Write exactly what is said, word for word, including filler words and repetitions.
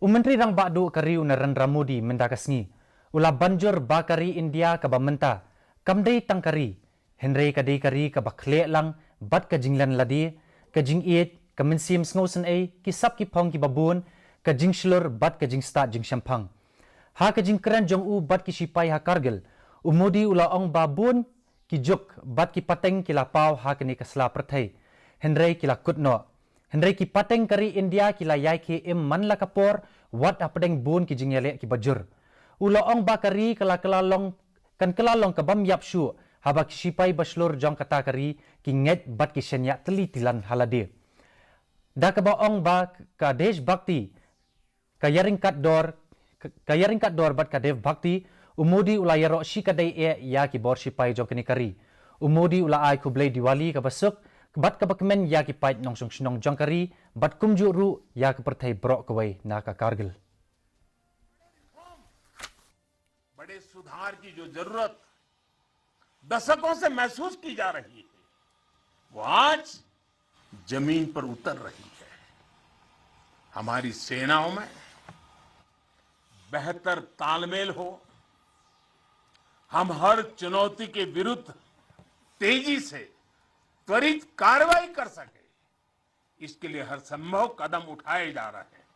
U Myntri Rangbah Duh ka ri u Narendra Modi mynta ka sngi u la ban jur ba ka ri India kaba mynta kam dei tang ka ri, hynrei ka dei ka ri kaba khleh lang bad ka jinglen lade, ka jingïeit, ka mynsiem sngewsynei, ki sap ki phong kiba bun, ka jingshlur bad ka jingstad jingshemphang. Ha ka jingkren jong u bad ki shipai ha Kargil, u Modi u la ong ba bun ki juk bad ki pateng ki la paw ha kane ka sla pyrthei, hynrei ki la kut noh. Hynrei ki pateng ka ri India ki la ïai khie im man la ka por, wat hapdeng bun ki jingïaleh kiba jur. U la ong ba ka ri ka la kylla long, kan kylla long kabym ïap shuh haba ki shipai ba shlur jong kata ka ri ki ngeit bad ki shaniah tylli tylan ha lade. Da kaba ong ba ka Desh Bhakti ka ïaryngkat dor, ka, ka ïaryngkat dor bad ka Dev Bhakti, u Modi u la ïaroh shikatdei eh ïa ki bor shipai jong kane ka ri. U Modi u la ai khublei Diwali kaba suk bad kaba kmen ïa ki paid nongshong shnong jong ka ri bad kumjuh ruh ïa ka pyrthei baroh kawei na ka Kargil. बड़े सुधार की जो जरूरत दशकों से महसूस की जा रही है, वो आज जमीन पर उतर रही है। हमारी सेनाओं में बेहतर तालमेल हो, हम हर चुनौती के विरुद्ध तेजी से त्वरित कार्रवाई कर सके, इसके लिए हर संभव कदम उठाए जा रहे हैं।